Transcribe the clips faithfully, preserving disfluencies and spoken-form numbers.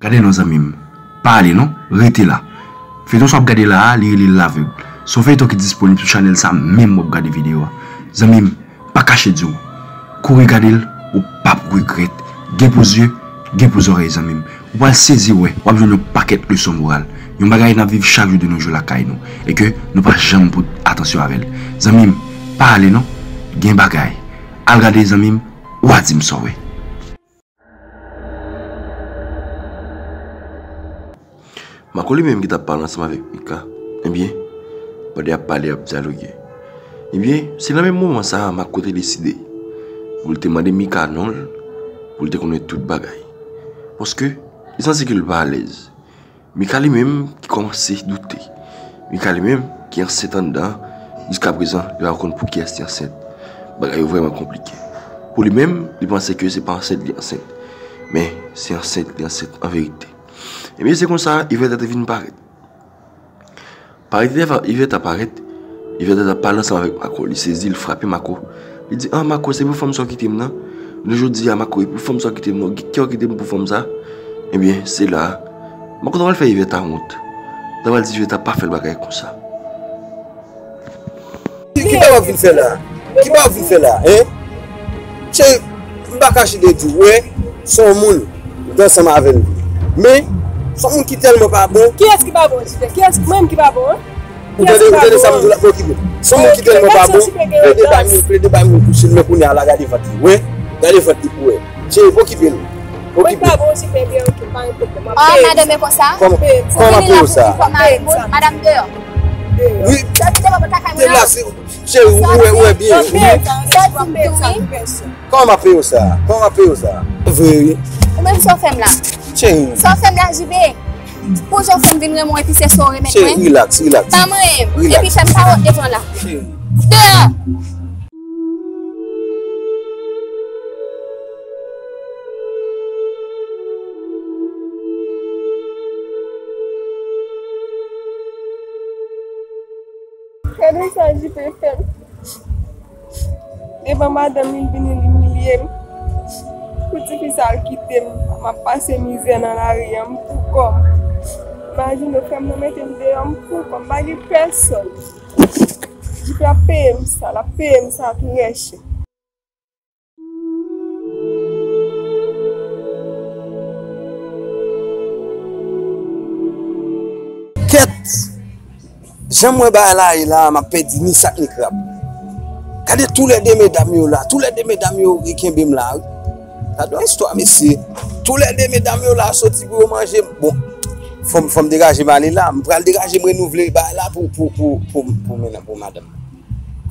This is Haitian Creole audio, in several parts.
Gade non zanmi m, pa ale non, rete la. Feyton sa w ap gade la a, li rele Lavèg. Se yon feyton ki disponib sou chanèl sa menm w ap gade videyo a. Zanmi m, pa kache di w. Kouri gade l, ou p ap regrèt. Gen pou zye, gen pou zòrèy zanmi m. Ou pral sezi wè, w ap jwenn yon pakèt leson moral. Yon bagay n ap viv chak jou de nos jours lakay nou. E ke nou pa janm pot atansyon avè l. Zanmi m, pa ale non, gen bagay. Al gade zanmi m, w a di m sa w wè. Mako li menm ki t ap pale ansanm avèk Mika, ebyen, pandan y ap pale, y ap dyaloge, ebyen, se nan menm moman sa a Mako te deside pou l te mande Mika non l, pou l te konnen tout bagay. Paske, li santi ke l pa alèz. Mika li menm ki kòmanse doute. Mika li menm ki ansent anndan, jiskaprezan, li pa konn pou kiyès li ansent. Bagay yo vrèman konplike. Pou li menm, li panse ke se pa ansent li ansent. Men, se ansent li ansent an verite. Ebyen, se konsa, Ivèt te vin parèt. Parèt Ivèt, Ivèt ap parèt, Ivèt ap pale ansanm avèk Mako. Li sezi, li frape Mako. Li di, "Ah, Mako, se pou fanm sa w kite m nan?" Jounen jodi a, Mako, e pou fanm sa w kite m nan? Gen kè w kite m pou fanm sa? Ebyen, se la a. Mako ta pral fè Ivèt a wont. Ta pral di Ivèt a pa fè l bagay konsa. Ki, ki bagay w ap vin fè la? Ki bagay w ap vin fè la, en? Cheri, m pa kache de di w, wè, se yon moun, m te ansanm avè l. Men, se yon moun ki tèlman pa bon. Kiyès ki pa bon, Jipè? Kiyès, mwen menm ki pa bon, en? Ou tande, ou tande sa m di w la, pa okipe. Se yon moun ki tèlman pa bon, plede bay moun, plede bay moun kouche l, men kounye a la, gade vant li, wè, gade vant li pou wè. Cheri, pa okipe l. Pa okipe l. Mwen pa bon, Jipè, byen, oke, pa gen pwoblèm. Ah, madanm, e konsa? Kòman, kòman ap peye w sa? Madanm deyò. Wi. Deplase. Cheri, ou wè, ou wè byen. Kòman m ap peye w sa? Kòman m ap peye w sa? Vre, wi. Ou menm sa w fè m la? Cheri. Sa w fè m la, Jipè? Pou jan w fè m vin renmen w epi se sa w remèt mwen? Cheri, rilaks, rilaks. Pa manyen m. Epi fè m pa wont devan la. Cheri. Deyò! Gade sa Jipè fè m. Devan madanm li, l vini l imilye m. Pou tifi sa l kite m, m ap pase mizè nan lari a, m pou kò m. Imajine w, frè m nan mete m deyò, m pou kò m, m pa gen pèsòn. Jipè ap peye m sa, l ap peye m sa trè chè. Kèt! Jan m wè bagay la ye la, m ap pèdi ni sak ni krab. Gade toulède medam yo la, toulède medam yo kenbe m la, wi. Gade yon istwa, mesye. Toulède medam yo la soti pou yo manje m. Bon, fò m, fò m degaje m ale la. M pral degaje m renouvle bagay la pou, pou, pou, pou, pou, pou, pou madanm.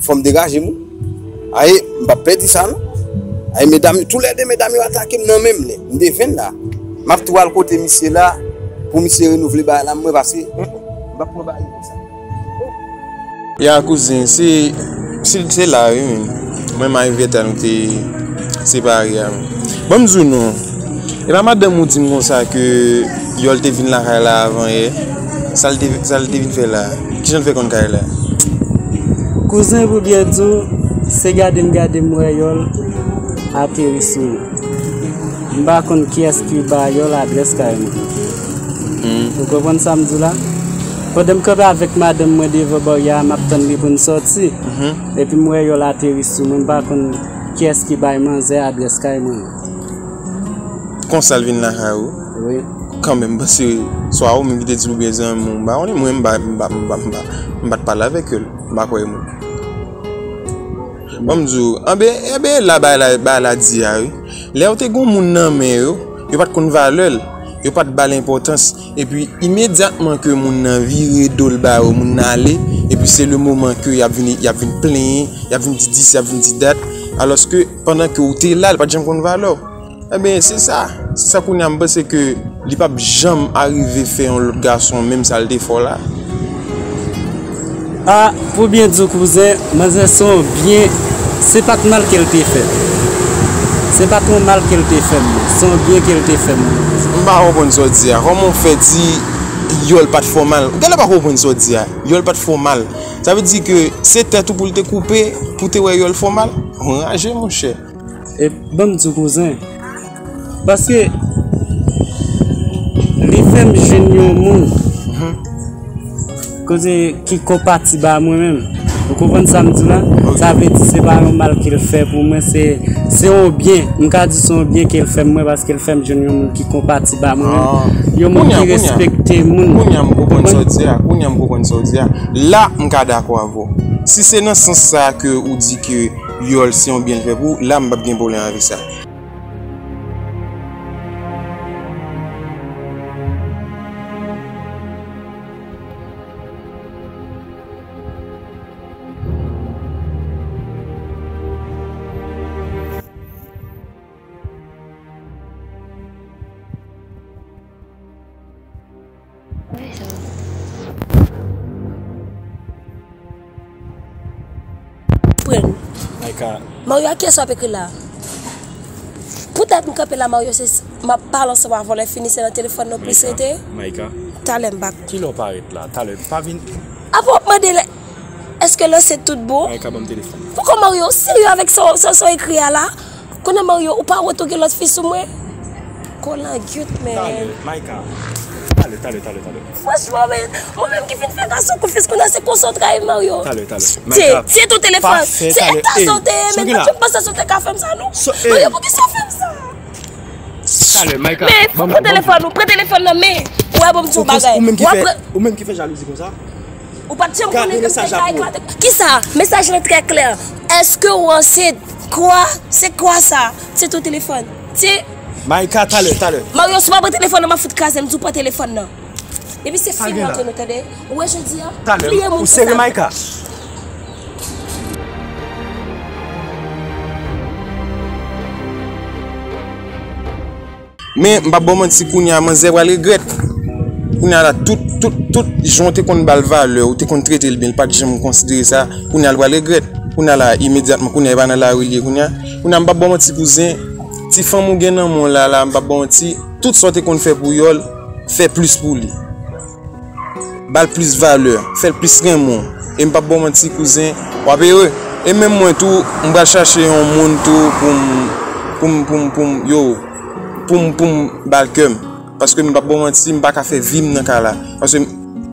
Fò m degaje m, wi. Aye, m p ap pèdi sa, non. Aye, medam yo, toulède medam yo atake m nan menm lè. M devenn la. M ap tou al kote misye la, pou misye renouvle bagay la, mwen pase, mm, mm, m p ap pran bagay konsa. Ya, kouzen, se, se, se la, wi, men. Mwen, m a Ivèt a, nou te separe a, men. Ban m di w non. E pa madanm ou di m konsa ke Yòl te vin lakay la avan yè? Sa l te, sa l te vin fè la? Kijan l fè konn kay la? Kouzen, pou byen di w, se gade m gade m wè Yòl ateri sou mwen. M pa konn kiyès ki ba Yòl adrès kay mwen. Hmm. Ou konprann sa m di w la? Pandan m kanpe avèk madanm mwen devan baryè a, m ap tann li pou n sòti. Mhm. Epi m wè Yòl ateri sou mwen, m pa konn kiyès ki bay manzè adrès kay mwen. Konsa l vin lakay ou? Wi. Kanmenm, paske swa ou menm ki te di l oubyen zanmi w, m pa konnen, mwen, m pa, m pa, m pa, m pa, m pa t pale avèk yo, m pa kwè moun. Ban m di w, anben, enben, la bagay la, bagay la di a, wi. Lè yo te gon moun nan men yo, yo pa t konn valè l, yo pa t ba l enpòtans. Epi, imedyatman ke moun nan vire do l ba yo, moun nan ale, epi se le moman ke y ap vin, y ap vin plenyen, y ap vin di dis, y ap vin di dat, alòske pandan ke ou te la, l pa t janm konn valè w. Enben, se sa. Se sa kounye a m panse ke li p ap janm arive fè yon lòt gason menm sa l te fè w la. A, pou byen di w, kouzen, manzè se yon byen, se pa t mal ke l te fè m. Se pa t yon mal ke l te fè m, se yon byen ke l te fè m. M pa konprann sa w di a. Kòman w fè di Yòl pa t fè w mal? Ou genlè pa konprann sa w di a. Yòl pa t fè w mal. Sa vle di ke se tèt ou pou l te koupe, pou te wè Yòl fè w mal? Anraje, monchè. E ban m di w, kouzen. Paske, Jwenn yon moun kote ki konpatib a mwen menm. Ou konprann sa m di w la? Sa vle di se pa yon mal ke l fè pou mwen, se, se yon byen. M ka di se yon byen ke l fè mwen paske l fè m jwenn yon moun ki konpatib a mwen menm. Yon moun ki respekte moun. Kounye a m konprann sa w di a. Kounye a m konprann sa w di a. La, m ka dakò avè w. Si se nan sans sa a ke ou di ke Yòl se yon byen l fè pou ou, la m p ap gen pwoblèm avèk sa. Pran. Maika. Mario, a kiyès w ap ekri la? Poutèt m kanpe la, Mario, se, m ap pale ansanm avè w, lè fini se nan telefòn nou plis rete. Maika. Talè m bak. Kilè w parèt la? Talè, pa vin. Apre w ap mande lè, èske lè se tout bon? Maika, ban m telefòn. Poukò Mario, w serye avèk sa, sa, sa w ekri a la? Konnen Mario, ou pa wè tou gen lòt fi sou mwen? Kolangyut, men. Talè, Maika. Talè, talè, talè, talè. Franchman, men, mwen menm ki fin fè gason konfyans, konnen se konsa w trayi m, Mario. Talè, talè. Maika, tye tou telefòn. Se eta sa w te ye, men, mwen pa t janm panse si w te ka fè m sa, non. Mario, poukisa w fè m sa? Talè, Maika. Men, pran telefòn ou, pran telefòn nan, men. Ou wè, bon, m di w bagay. Ou menm ki fè, ou menm ki fè jalouzi konsa? Ou pa t janm konnen ke m te ka eklate. Kisa? Mesaj lan trè klè. Èske w ansent? Kwa? Se kwa sa? Se ton telefòn. Se Maika, talè, talè. Mario, si w pa pran telefòn nan, m ap fout kraze l, m di w pran telefòn nan. Depi se fini antre nou, tande. Ou wè jodi a? Talè, ou serye, Maika? Men, m p ap ba w manti, kounye a, manzè pral regrèt. Kounye a la, tout, tout, tout jan w te konn ba l valè, ou te konn trete l byen, l pa t janm konsidere sa, kounye a, l pral regrèt. Kounye a la, imedyatman, kounye a, e pa nan lari l ye, kounye a. Kounye a, m p ap ba w manti, kouzen, ti fanm ou gen nan men w la, la, m p ap ba w manti, tout sa w te konn fè pou Yòl, fè plis pou li. Ba l plis valè, fè l plis renmen w. E m p ap ba w manti, kouzen, w ap ere. E menm mwen tou, m pral chache yon moun tou pou m, pou m, pou m, pou m, yo, pou m, pou m ba l kè m. Paske m p ap ba w manti, m pa ka fè vi m nan kay la. Paske m,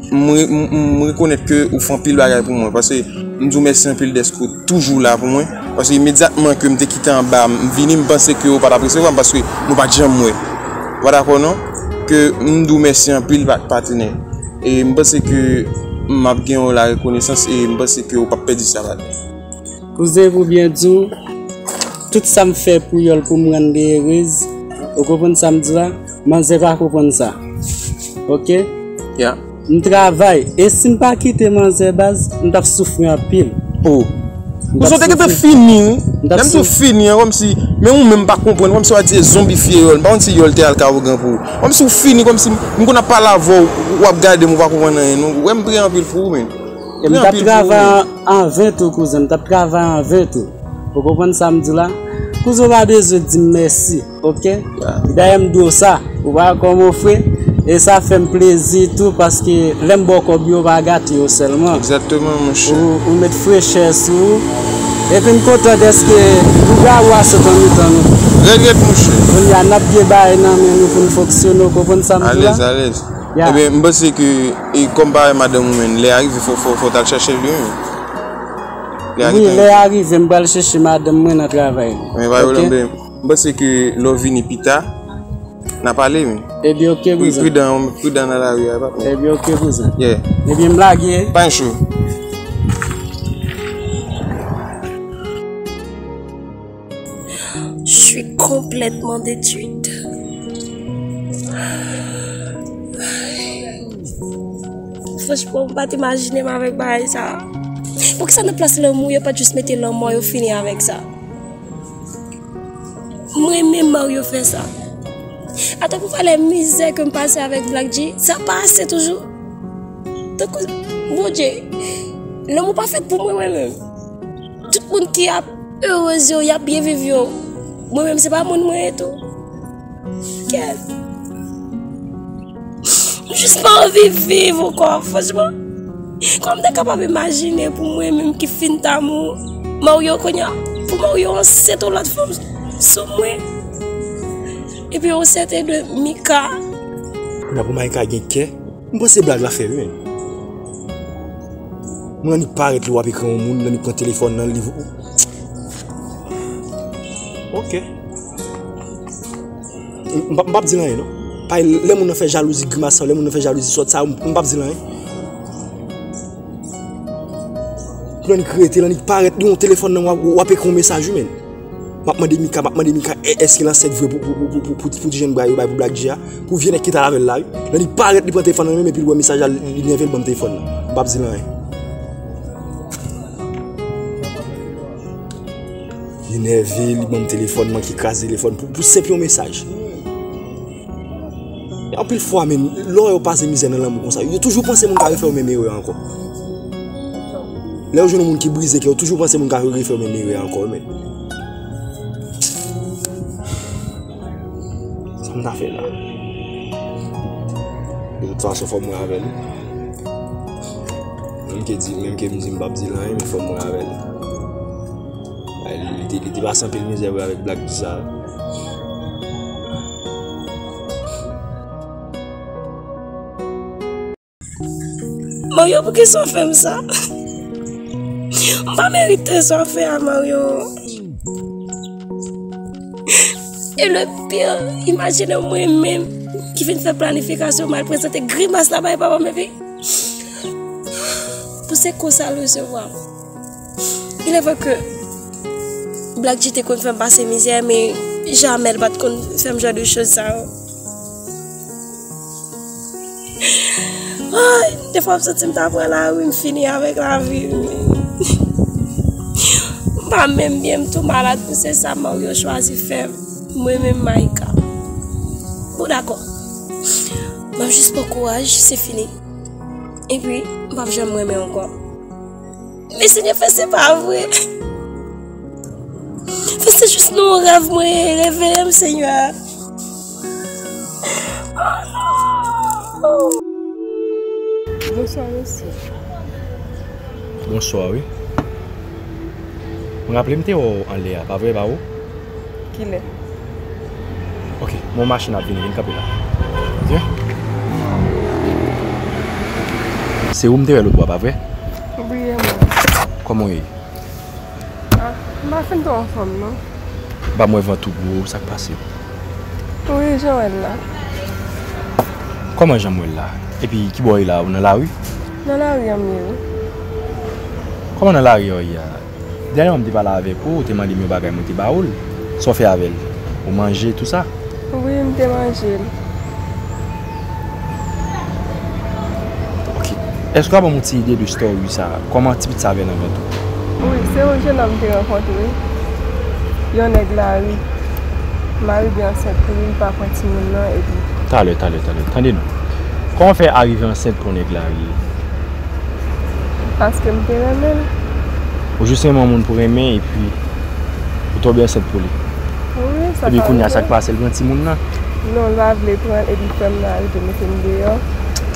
m, m, m rekonèt ke ou fè anpil bagay pou mwen. Paske m di w mèsi anpil dèske w toujou la pou mwen. Paske imedyatman ke m te kite anba, m vini, m panse ke w pa t ap resevwa m paske nou pa t janm wè. Ou pa dakò non? Ke m di w mèsi anpil, pa-, patnè. E m panse ke m ap gen yon la rekonesans e m panse ke w p ap pèdi sa, patnè. Kouzen, pou byen di w, tout sa m fè pou Yòl pou m rann li erez, ou konprann sa m di la? Manzè pa konprann sa. Oke? Ya. M travay. E si m pa kite manzè baz, m t ap soufri anpil. Oh. Ou sot te gentan fini, wi. Lè m di w fini an, kòmsi, men ou menm pa konprann, kòmsi w a di zonbifye Yòl. M pa konn si Yòl te al ka ougan pou ou. Kòmsi w fini, kòmsi m konn ap pale avè w, w ap gade m, ou pa konprann anyen, non. Ou wè m prè anpil pou ou, men. E m t ap travay an, an ven tou, kouzen. M t ap travay an ven tou. Ou konprann sa m di la? Kouzen, ou pa bezwen di m mèsi. Oke? Dayè m di w sa, ou pa wè kòman w fre? E sa fè m plezi tou, paske lè m ba w kòb yo, ou pa gate yo sèlman. Egzakteman, monchè. Ou, ou met frechè sou ou. Epi m kontan dèske lougawou a sot an mitan nou. Rèd, rèd, monchè. Kounye a, n ap gen bagay nan men nou pou n fonksyone, ou konprann sa m di la? Alèz, alèz. Ya. Ebyen, m panse ke, e, kòm pa wè madanm ou menm, lè a rive, fò, fò, fò w t al chache l, wi. Wi, lè a rive, m pral chèche madanm mwen nan travay. Men pa yon pwoblèm, men m panse ke lè w vini pita, n a pale, men. Ebyen, oke, kouzen. Pridan, pridan nan lari a, pa pè. Ebyen, oke, kouzen. Yeah. Ebyen, m lage. Pa gen cho. Je suis complètement détruite. Franchman, m pa t imajine m avèk bagay sa. Poukisa nan plas lanmou, yo pa t jis mete lanmò, yo fini avèk sa? Mwen menm, Mario fè sa. Atò pou valè mizè ke m pase avèk Black G, sa pa ase toujou? Tankou, Bondye, lanmou pa fèt pou mwen, mwen menm. Tout moun ki ap erez yo, y ap byen viv yo. Mwen menm, se pa moun mwen ye tou? Kèt. M jis pa anvi viv ankò, franchman. Kòman m ta kapab imajine pou mwen menm ki fin damou Mario kounye a, pou Mario ansent yon lòt fanm sou mwen? Epi yon sèten de Mika. Kounye a pou Maïka gen kè, m panse blag la fè wi, menn. Moun annik parèt li w ap ekri yon moun, l annik pran telefòn nan, li. Ok. M, m p ap, m p ap di l anyen, non. Paske lè moun nan fè jalouzi, grimas sa, lè moun nan fè jalouzi, sòt sa, m, m p ap di l anyen. Pou l annik rete, l annik parèt, li yon telefòn nan, w ap, w ap ekri yon mesaj, wi, menn. M ap mande Mika, m ap mande Mika, è-, èske l ansent vre pou, pou, pou ti jenn bra yo bay pou Black G a? Pou vye nèg ki t al avè l la, wi. Lè li parèt, li pran telefòn nan men, epi l wè mesaj la, li, li nève, l ban m telefòn nan. M p ap di l anyen. Li nève, li ban m telefòn, manke kraze telefòn pou, pou senp yon mesaj. Anpil fwa, menn, lè w wè yo pase mizè nan lanmou konsa, yo toujou panse moun ka refè yo menm erè ankò. Lè yo jwenn yon moun ki brize kè, yo toujou panse moun ka refè yo menm erè ankò, menn. Sa m ta fè la? De tout fason, fò m wè avè l. Menm ke di, menm ke m di m p ap di l anyen, men fò m wè avè l. Ay, li, li te, li te pase anpil mizè vre avèk Black G sa. Mario, poukisa w fè m sa? M pa merite sa w fè a, Mario. E le pire, imajine mwen menm ki vin fè planifikasyon, m al prezante grimas la bay papa m, epi pou se kou sa l resevwa m. Il est vrai que Black G te konn fè m pase mizè, men jamè l pa t konn fè m jan de choz sa yo. Ay, defwa m santi m ta pran lari, m fini avèk lavi m. M pa menm byen, m tou malad pou se sa Mario chwazi fè m. Mwen menm Maïka. Bon, dakò. M ap jis pran kouraj, se fini. Epi, m p ap janm renmen ankò. Men Senyè, fè se pa vre. Fè se jis nan yon rèv mwen reveye m, Senyè. Bonswa, mesye. Bonswa, wi. M raple m te wè w anlè a, pa vre, pa ou? Kilè? Ok, mon machin ap vini, vin kanpe la. Ok? Se ou m te wè lòt bò, pa vre? Wi, e mwen. Kòman w ye? Ah, m pa fin twò anfòm, non. M pa wè vant ou gwo, sa k pase? Wi, jan w wè l la. Kòman jan m wè l la? Epi ki bò w ye la? Ou nan lari? Nan lari a m ye, wi. Kòman nan lari a w ye a? Dènyèman m te pale avèk ou, ou te mande m yon bagay, mwen te ba ou l. Sa w fè avè l? Ou manje, tou sa? Wi, m te manje l. Ok. Èske w ka ban m yon ti ide de story sa? Kòman ti pitit sa vin nan vant ou? Wi, se yon jennonm m te rankontre. Yon nèg lari. M arive ansent pou li, li pa pran timoun nan, epi. Talè, talè, talè. Tande non. Kòman w fè arive ansent pou yon nèg lari? Paske m te renmen l. Ou jis renmen yon moun pou renmen, epi ou tonbe ansent pou li. Wi, sa. Epi kounye a, sa k pase, l pran timoun nan? Non, l pa vle pran l, epi frè m nan arive mete m deyò.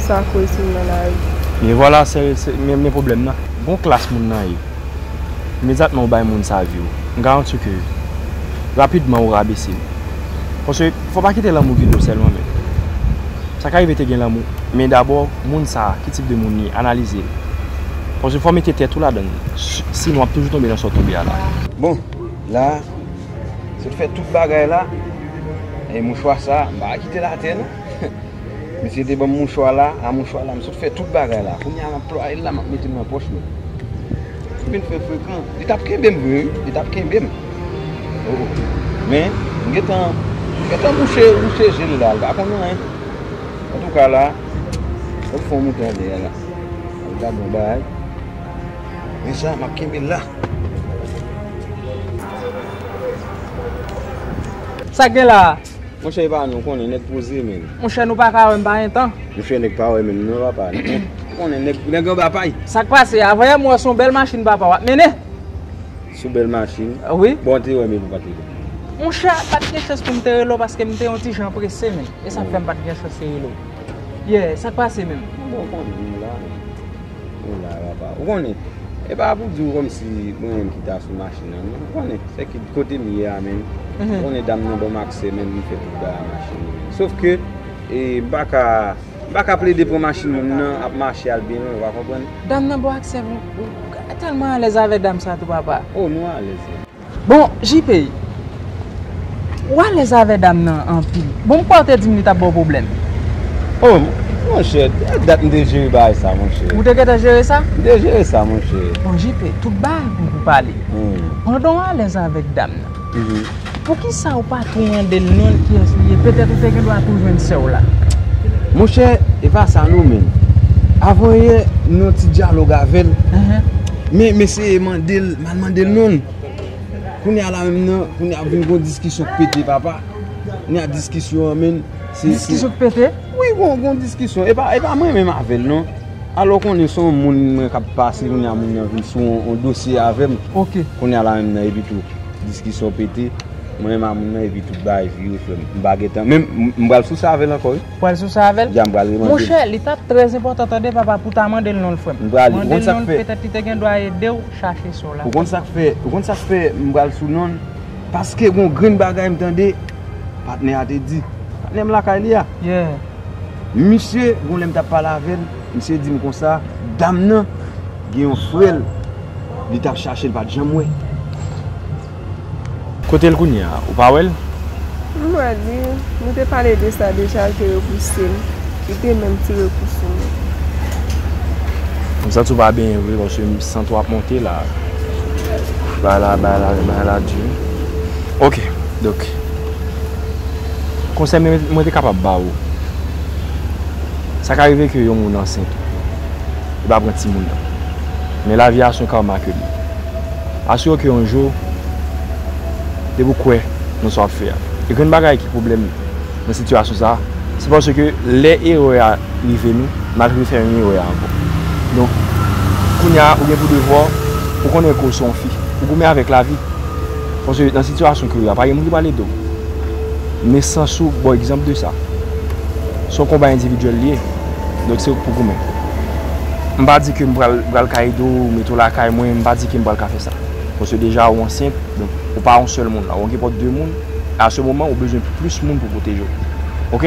Sa koz timoun nan lari. Men vwala, se, se, men, men pwoblèm nan. Bon klas moun nan ye. Imedyatman ou bay moun sa vi w, m garanti w ke rapidman ou rabese l. Paske fò w pa kite lanmou gide w sèlman, men. Sa ka rive te gen lanmou, men dabò, moun sa a, ki tip de moun li ye, analize l. Paske fò w mete tèt ou ladan l, si, sinon w ap toujou tonbe nan sa w tonbe a la. Bon, la, sot fè tout bagay la, e mouchwa sa, m pa kite l atè, non. Misye te ban m mouchwa la, a mouchwa la, m sot fè tout bagay la. Kounye a, m ap plwaye l la, m ap mete l nan pòch mwen. Li vin fè frekan. Li t ap kenbe m vre, wi. Li t ap kenbe m. Oh, oh. Men, m gentan, m gentan bouche, bouche je l la. L pa konn anyen. Antouka la, fòk fè yon moute anlè a la. Al gade yon bagay. Men sa, m ap kenbe l la. Sa k gen la a? Monchè, epa nou konnen nèg poze, menn. Monchè, nou pa ka wè m pa gen tan. Monchè, nèg pa wè menm non, papa. Ou konnen nèg, nèg anba pay. Sa k pase? Avanyè m wè se yon bèl machin papa w ap mennen. Se yon bèl machin? Wi. Bon, te wè men pou pa te wè. Monchè, pa t gen chans pou m te rele w paske m te yon ti jan prese, menn. E sa k fè m pa t gen chans te rele w. Yeah, sa k pase menm? Bon, konnen nou la, menn. Nou la, papa. Ou konnen, e pa pou di w kòmsi mwen menm ki ta sou machin nan, non. Ou konnen, se ki kote m ye a, menn. Ou konnen dam nan ban m aksè, menn, m fè tout bagay a machin nan, menn. Sof ke, E m pa ka, m pa ka plede pran machin moun nan ap mache al byen lwen, ou pa konprann? Dam nan ba w aksè pou, ou tèlman alèz avèk dam sa tou, papa. Oh, nou alèz. Bon, J P, ou alèz avè dam nan anpil. Bon, m kwè w te di m li t ap ba w pwoblèm. Oh, monchè, dat m te jere bagay sa, monchè. Ou te gentan jere sa? M te jere sa, monchè. Bon, J P, tout bagay gon pou pale. Hmm. Pandan w alèz avèk dam nan, mhm, poukisa ou pa tou mande l non l, kiyès li ye? Petèt ou te gen dwa tou jwenn sè w la. Monchè, e pa sa non, menn. Avan yè, m nan yon ti dyalòg avè l. Mhm. Men, m eseye mande l, m al mande l non l. Kounye a la menm nan, kounye a vin gon diskisyon k pete, papa. Kounye a diskisyon an, menn, se, se Diskisyon k pete? Wi, gon, gon diskisyon. E pa, e pa mwen menm avè l, non. Alò, konnen se yon moun mwen k ap pase, kounye a moun nan vin sou yon, yon dosye avè m. Ok. Kounye a la menm nan, epi tou, diskisyon pete. Mwen menm a moun nan, epi tout bagay vire, frè m. M pa gentan. Menm, m, m pral sou sa avè l ankò, wi. Pral sou sa avè l? Ya, m pral remande l. Monchè, li t ap trè enpòtan, tande, papa, pou w ta mande l non l, frè m. M prale. Ou konn sa k fè? Mande l non l, petèt li te gen dwa ede w chache sè w la. Ou konn sa k fè? Ou konn sa k fè m pral sou non l? Paske gon grenn bagay m tande patnè a te di. Patnè m lakay li a. Yeah. Misye, gon lè m t ap pale avè l, misye di m konsa, dam nan gen yon frè l, li t ap chache l, pa t janm wè. Kote l kounye a? Ou pa wè l? M wè li, nou te pale de sa deja, l te repouse m. Li te menm tire kou sou mwen. M santi w pa byen vre, paske m santi w ap monte la. Bagay la, bagay la, bagay la di. Ok, donk, konsèy mwen, mwen te kapab ba ou. Sa ka rive ke yon moun ansent, li pa pran timoun nan. Men lavi a se yon karma ke li ye. Asire w ke yon jou, depi w kwè nan sa w ap fè a. E grenn bagay ki pwoblèm nan sitiyasyon sa a, se paske lè erè a rive nou, n al refè menm erè a ankò. Donk, kounye a, ou gen pou devwa w, ou konnen ke w se yon fi, ou goumen avèk lavi. Paske nan sitiyasyon ke w ye a, pa gen moun ki pral ede w. Men sans ou ba w egzanp de sa. Se yon konba endividyèl li ye. Donk, se ou k pou goumen. M pa di ke m pral, pral ka ede w, mete w lakay mwen, m pa di ke m pral ka fè sa. Paske deja ou ansent, donk ou pa yon sèl moun la, ou gen pòt de moun. A se moman, ou bezwen plis moun pou pwoteje w. Ok?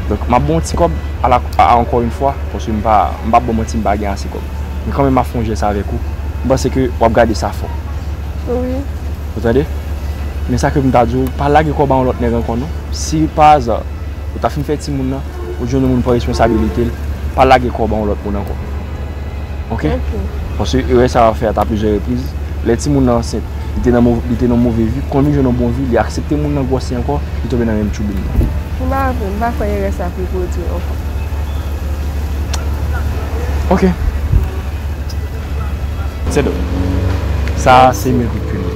Donk, m ap ba w yon ti kòb, a la, a, ankò yon fwa, paske m pa, m p ap ba w manti, m pa gen ase kòb. Men kanmenm, m ap fè yon jès avèk ou. M panse ke w ap gade sa fò. Wi. Ou tande? Men sa ke m ta di w, pa lage kòb a yon lòt nèg ankò non. Si pa aza, ou ta fin fè timoun nan, ou jwenn yon moun pran responsabilite l, pa lage kòb a yon lòt moun ankò. Ok? Ok. Paske erè sa w ap fè a t a plizyè repriz. Lè timoun nan ansent, li te nan mo-, li te nan move vi, kòm li jwenn yon bon vi, li aksepte moun nan gwòs li ankò, li tonbe nan menm tchoubim nan. M pa vre, m pa kwè erè sa ap repwodui ankò. Ok. Se do. Sa a se mègrit ke l ye.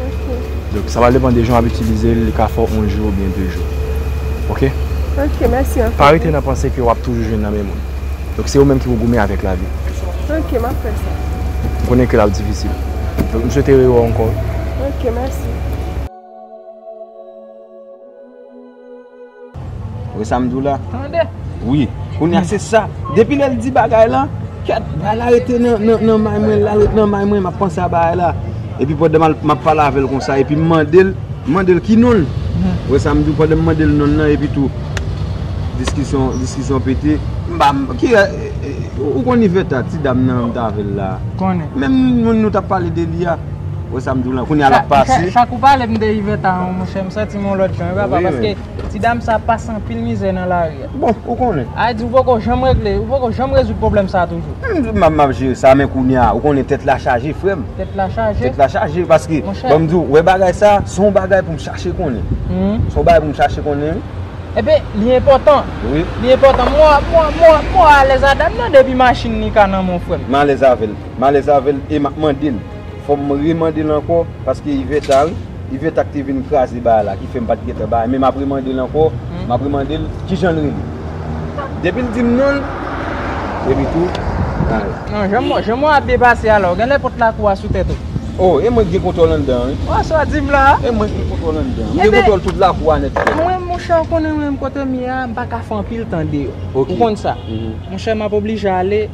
Ok. Donk, sa va depann de jan w ap itilize l, li ka fè w yon jou oubyen de jou. Ok? Ok, mèsi anpil. Pa rete nan panse ke w ap toujou jwenn nan men moun. Donk, se ou menm ki pou goumen avèk lavi. Ok, m ap fè sa. M konnen ke l ap difisil. Donk, m swete rewè w ankò. Ok, mèsi. Ou wè sa m di w la? Tande. Wi. Kounye a se sa. Depi lè l di bagay la, kèt, bagay la rete nan, nan, nan may mwen, la rete nan may mwen, m ap panse a bagay la. Epi pandan m al, m ap pale avè l konsa, epi m mande l, m mande l ki non l. Mhm. Ou wè sa m di w, pandan m mande l non l nan, epi tou, diskisyon, diskisyon pete. M pa, m, ki, e, e, ou konn Ivèta, ti dam nan, m t avè l la. Konnen. Menm moun nou t ap pale de li a. Ou wè sa m di w la, kounye a l ap pase. Chak, chak, chak ou pale m de Ivèta, monchè, m santi m yon lòt jan, wi, papa, paske ti dam sa ap pase anpil mizè nan lari a. Bon, ou konnen. A di, ou poko janm regle, ou poko janm rezoud pwoblèm sa toujou. M, m ap, m ap jere sa, men kounye a, ou konnen tèt la chaje, frè m. Tèt la chaje? Tèt la chaje, paske, ban m di w, wè bagay sa, se yon bagay pou m chache konnen. Se yon bagay pou m chache konnen, wi. Ebyen, li enpòtan. Wi. Li enpòtan. Mwen, mwen, mwen, mwen alèz a dam nan depi machin li ka nan men w, frè m. M alèz avè l. M alèz avè l e m ap mande l. Fò m remande l ankò, paske Ivèta, wi. Ivèta ki te vin kraze bagay la, ki fè m pa t gentan bay. Men m ap remande l ankò, m ap remande l kijan l rele. Depi l di m non l, epi tou, ay. Non, jan mwen, jan mwen ap byen pase a la, ou genlè pot lakou a sou tèt ou. Oh, e mwen ki gen kontwòl anndan an, wi. Wè sa w di m la a? E mwen ki gen kontwòl anndan an. M gen kontwòl tout lakou a nèt, frè m. Mwen, monchè, ou konnen mwen menm kote m ye a, m pa ka fè anpil tan deyò. Ok. Ou konn sa. Monchè, m ap oblije ale.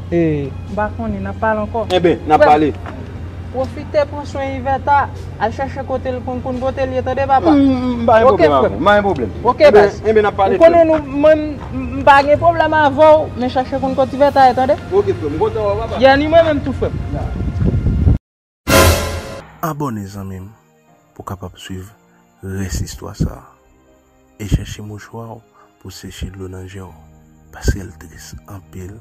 E, m pa konnen, n ap pale ankò. Enben, n ap pale. Pwofite pran swen Ivèta, al chèche kote l konn konn kote l ye, tande papa? M pa gen pwoblèm avè w, m pa gen pwoblèm. Oke baz. Enben n ap pale. Ou konnen nou, mwen m pa gen pwoblèm avè w, men chèche konn kote Ivèta ye, tande? Oke frè m, m kontan wè w papa. Yè ni mwen menm tou frè m. Abòne zanmi m pou w kapab swiv rès istwa sa a. E chèche mouchwa w pou w seche dlo nan je w, paske l tris anpil.